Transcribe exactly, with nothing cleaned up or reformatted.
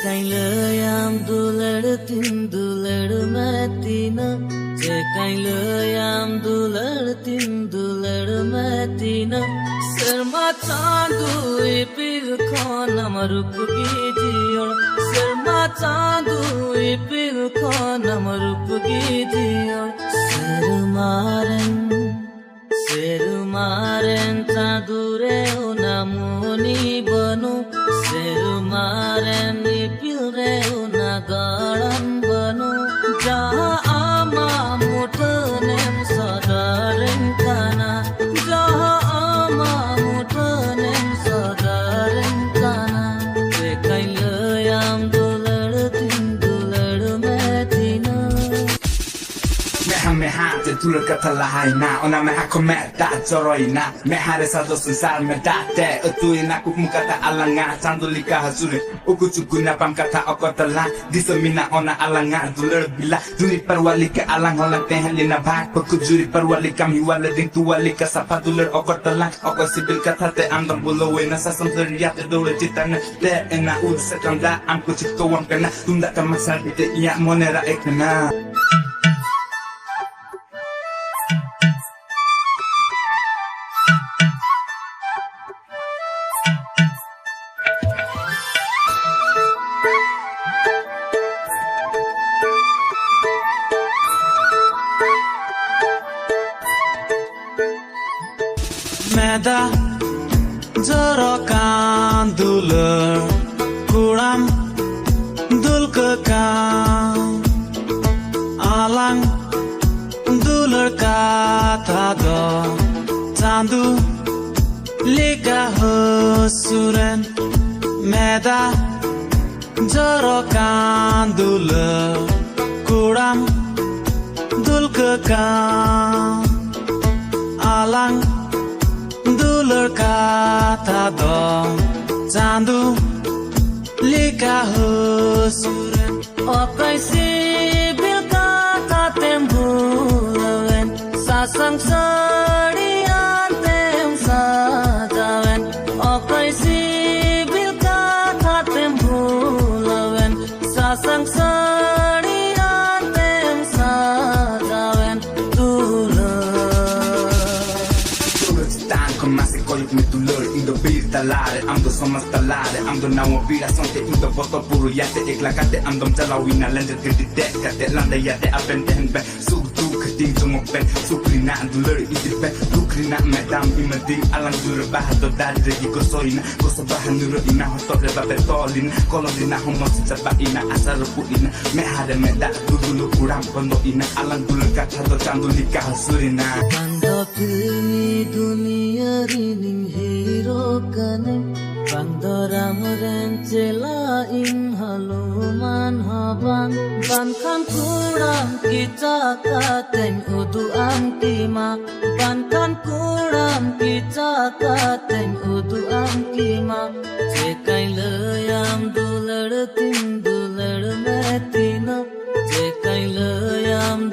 ᱪᱮᱠᱟᱧ ᱞᱟᱹᱭᱟᱢ ᱫᱩᱞᱟᱹᱲ ᱛᱤᱧ ᱫᱩᱞᱟᱹᱲ ᱢᱮ ᱛᱤᱱᱟᱹᱜ, ᱪᱮᱠᱟᱧ ᱞᱟᱹᱭᱟᱢ ᱫᱩᱞᱟᱹᱲ ᱛᱤᱧ ᱫᱩᱞᱟᱹᱲ ᱢᱮ ᱛᱤᱱᱟᱹᱜ᱾ ᱥᱮᱨᱢᱟ ᱪᱟᱸᱫᱚ ᱤᱯᱤᱞ ᱠᱷᱚᱱ ᱟᱢ ᱨᱩᱯ ᱜᱮ ᱡᱤᱭᱚᱱ, ᱥᱮᱨᱢᱟ ᱪᱟᱸᱫᱚ ᱤᱯᱤᱞ ᱠᱷᱚᱱ ᱟᱢ ᱨᱩᱯ ᱜᱮ ᱡᱤᱭᱚᱱ᱾ ᱥᱮᱨᱢᱟ ᱨᱮᱱ ᱥᱮᱨᱢᱟ ᱨᱮᱱ ᱪᱟᱸᱫᱚ ᱨᱮ ᱚᱱᱟ ᱢᱚᱱᱤ ᱵᱟᱹᱱᱩᱜ, ᱥᱮᱨᱢᱟ ᱨᱮᱱ ᱤᱯᱤᱞ ᱨᱮ ᱚᱱᱟ ᱜᱟᱲᱟᱱ ᱵᱟᱹᱱᱩᱜ᱾ ᱡᱟᱦᱟᱸ ᱟᱢᱟᱜ ᱢᱩᱴᱷᱟᱹᱱᱮᱢ ᱥᱚᱫᱚᱨᱟᱹᱧ ᱠᱟᱱᱟ, ᱡᱟᱦᱟᱸ ᱟᱢᱟᱜ ᱢᱩᱴᱷᱟᱹᱱᱮᱢ ᱥᱚᱫᱚᱨᱟᱹᱧ ᱠᱟᱱᱟ᱾ ᱪᱮᱠᱟᱧ ᱞᱟᱹᱭᱟᱢ ᱫᱩᱞᱟᱹᱲ ᱛᱤᱧ ᱫᱩᱞᱟᱹᱲ ᱢᱮ ᱛᱤᱱᱟᱹᱜ᱾ ᱢᱮᱫᱦᱟ ᱢᱮᱫᱦᱟ ᱛᱮ ᱫᱩᱞᱟᱹᱲ ᱠᱟᱛᱷᱟ ᱞᱟᱦᱟᱭᱮᱱᱟ, ᱚᱱᱟ ᱢᱮᱫᱦᱟ ᱠᱷᱚᱱ ᱢᱮᱫ ᱫᱟᱜ ᱡᱚᱨᱚᱭᱮᱱᱟ᱾ ᱢᱮᱫᱦᱟ ᱨᱮ ᱥᱟᱫᱚ ᱥᱚᱝᱥᱟᱨ ᱢᱮᱫ ᱫᱟᱜ ᱛᱮ ᱟᱹᱛᱩᱭᱮᱱᱟ ᱠᱩᱠᱢᱩ ᱠᱟᱛᱷᱟ ᱟᱞᱟᱝᱟᱜ ᱪᱟᱸᱫᱚ ᱞᱮᱠᱟ ᱦᱟᱹᱥᱩᱨᱮ᱾ ᱩᱠᱩ ᱪᱩᱠᱩ ᱧᱟᱯᱟᱢ ᱠᱟᱛᱷᱟ ᱚᱠᱚᱭ ᱛᱟᱞᱟᱝ ᱫᱤᱥᱟᱹ ᱢᱮᱱᱟᱜ ᱚᱱᱟ ᱟᱞᱟᱝᱟᱜ ᱫᱩᱞᱟᱹᱲ ᱵᱤᱞᱟ᱾ ᱡᱩᱨᱤ ᱯᱟᱨᱣᱟ ᱞᱮᱠᱟ ᱟᱞᱟᱝ ᱦᱚᱸᱞᱟᱝ ᱛᱟᱦᱮᱸ ᱞᱮᱱᱟ ᱵᱷᱟᱜᱽ ᱵᱷᱟᱹᱠᱩ᱾ ᱡᱩᱨᱤ ᱯᱟᱨᱣᱟ ᱞᱮᱠᱟᱢ ᱦᱮᱣᱟ ᱞᱮᱫᱤᱧ ᱛᱩᱣᱟ ᱞᱮᱠᱟ ᱥᱟᱯᱷᱟ ᱫᱩᱞᱟᱹᱲ ᱚᱠᱚᱭ ᱛᱟᱞᱟᱝ᱾ ᱚᱠᱚᱭ ᱥᱤᱵᱤᱞ ᱠᱟᱛᱷᱟ ᱛᱮ ᱟᱢ ᱫᱚᱢ ᱵᱚᱞᱚᱣᱮᱱᱟ ᱥᱟᱥᱟᱝ ᱫᱚᱨᱭᱟ ᱛᱮ ᱫᱟᱹᱣᱲᱟᱹ ᱪᱮᱛᱟᱱ ᱛᱮ ᱮᱱᱟ ᱩᱞ ᱥᱟᱠᱟᱢ ᱫᱟᱜ ᱟᱢ ᱠᱚ ᱪᱤᱛᱠᱟᱹᱣᱟᱢ ᱠᱟᱱᱟ᱾ ᱛᱩᱢᱫᱟᱜ ᱴᱟᱢᱟᱠ ᱥᱟᱰᱮ ᱛᱮ ᱤᱧᱟᱹᱜ ᱢᱚᱱᱮ ᱨᱟᱜ ᱮ ᱠᱟᱱᱟ᱾ ᱢᱮᱫᱟ ᱡᱚᱨᱚ ᱠᱟᱱ ᱫᱩᱞᱟᱹᱲ ᱠᱩᱲᱟᱢ ᱫᱩᱞᱠᱟᱹ ᱠᱟᱱ ᱟᱞᱟᱝ ᱫᱩᱞᱟᱹᱲ ᱠᱟᱛᱷᱟ ᱫᱚ ᱪᱟᱸᱫᱚ ᱞᱮᱠᱟ ᱦᱟᱹᱥᱩᱨᱮᱱ ᱢᱮᱫᱟ ᱡᱚᱨᱚ ᱠᱟᱱ ᱫᱩᱞᱟᱹᱲ ᱠᱩᱲᱟᱢ ᱫᱩᱞᱠᱟᱹ ᱠᱟᱱ ᱟᱞᱟᱝ ᱫᱩᱞᱟᱹᱲ ᱠᱟᱛᱷᱟ ᱫᱚ ᱪᱟᱸᱫᱚ ᱞᱮᱠᱟ ᱦᱟᱹᱥᱩᱨᱮᱱ᱾ ᱚᱠᱚᱭ ᱥᱤᱵᱤᱞ ᱠᱟᱛᱷᱟ ᱛᱮᱢ ᱵᱷᱩᱞᱟᱹᱣᱮᱱ, ᱥᱟᱥᱟᱝ ᱥᱟᱹᱲᱤ ᱟᱱᱛᱮᱢ ᱥᱟᱡᱟᱣᱮᱱ᱾ ᱚᱠᱚᱭ ᱥᱤᱵᱤᱞ ᱠᱟᱛᱷᱟ ᱛᱮᱢ ᱵᱷᱩᱞᱟᱹᱣᱮᱱ, ᱢᱮ ᱫᱩᱞᱟᱹᱲ, ᱤᱧ ᱫᱚ ᱵᱤᱨ ᱛᱟᱞᱟᱨᱮ, ᱟᱢ ᱫᱚ ᱥᱚᱢᱟᱡᱽ ᱛᱟᱞᱟᱨᱮ, ᱟᱢ ᱫᱚ ᱱᱟᱣᱟ ᱯᱤᱲᱟ ᱥᱟᱶᱛᱮ, ᱤᱧ ᱫᱚ ᱵᱚᱛᱚᱨ ᱯᱩᱨᱩᱭᱟᱛᱮ, ᱮᱠᱞᱟ ᱠᱟᱛᱮ ᱟᱢ ᱫᱚᱢ ᱪᱟᱞᱟᱣ ᱮᱱᱟ ᱞᱮᱸᱡᱮᱨ ᱜᱟᱹᱰᱤ ᱫᱮᱡ ᱠᱟᱛᱮ, ᱞᱟᱸᱫᱟᱭᱟᱛᱮ ᱟᱵᱮᱱ ᱛᱟᱦᱮᱱ ᱵᱮᱱ ᱥᱩᱠ ᱫᱩᱠ ᱦᱟᱹᱴᱤᱧ ᱡᱚᱝᱚᱜ ᱵᱮᱱ, ᱥᱩᱠ ᱨᱮᱱᱟᱜ ᱫᱩᱞᱟᱹᱲ ᱤᱫᱤ ᱵᱮᱱ, ᱫᱩᱠ ᱨᱮᱱᱟᱜ ᱢᱮᱫᱟᱢ ᱮᱢᱟᱫᱤᱧ, ᱟᱞᱟᱝ ᱫᱩᱞᱟᱹᱲ ᱵᱟᱦᱟ ᱫᱚ ᱫᱟᱨᱮ ᱨᱮᱜᱮ ᱜᱚᱥᱚᱭᱮᱱᱟ, ᱜᱚᱥᱚ ᱵᱟᱦᱟ ᱧᱩᱨᱩ ᱮᱱᱟ ᱦᱚᱛᱚᱫ ᱨᱮ ᱵᱟᱵᱮ ᱛᱚᱞ ᱮᱱᱟ, ᱠᱚᱞᱚᱢ ᱨᱮᱱᱟᱜ ᱦᱚᱸ ᱢᱚᱡᱽ ᱪᱟᱵᱟ ᱮᱱᱟ, ᱟᱥᱟ ᱨᱟᱹᱯᱩᱫ ᱮᱱᱟ, ᱢᱮᱫᱦᱟ ᱨᱮ ᱢᱮᱫ ᱫᱟᱜ ᱫᱩᱫᱩᱞᱩ ᱠᱩᱲᱟᱢ ᱵᱚᱱᱫᱚ ᱮᱱᱟ, ᱟᱞᱟᱝ ᱫᱩᱞᱟᱹᱲ ᱠᱟᱛᱷᱟ ᱫᱚ ᱪᱟᱸᱫᱚ ᱞᱮᱠᱟ ᱦᱟᱹᱥᱩᱨ ᱮᱱᱟ᱾ ᱵᱟᱝ ᱫᱚ ᱯᱷᱤᱞᱢᱤ ᱫᱩᱱᱤᱭᱟᱹ ᱨᱤᱱᱤᱧ ᱦᱤᱨᱳ ᱠᱟᱹᱱᱟᱹᱧ, ᱵᱟᱝ ᱫᱚ ᱨᱟᱢ ᱨᱮᱱ ᱪᱮᱞᱟ ᱤᱧ ᱦᱚᱞᱩᱢᱟᱱ ᱦᱚᱸ ᱵᱟᱝ, ᱵᱟᱝᱠᱷᱟᱱ ᱠᱩᱲᱟᱢ ᱠᱮᱪᱟ ᱠᱟᱛᱮᱧ ᱩᱫᱩᱜ ᱟᱢ ᱠᱤᱢᱟ, ᱵᱟᱝᱠᱷᱟᱱ ᱠᱩᱲᱟᱢ ᱠᱮᱪᱟ ᱠᱟᱛᱮᱧ ᱩᱫᱩᱜ ᱟᱢ ᱠᱤᱢᱟ, ᱪᱮᱠᱟᱧ ᱞᱟᱹᱭᱟᱢ ᱫᱩᱞᱟᱹᱲ ᱛᱤᱧ ᱫᱩᱞᱟᱹᱲ ᱢᱮ ᱛᱤᱱᱟᱹᱜ, ᱪᱮᱠᱟᱧ ᱞᱟᱹᱭᱟᱢ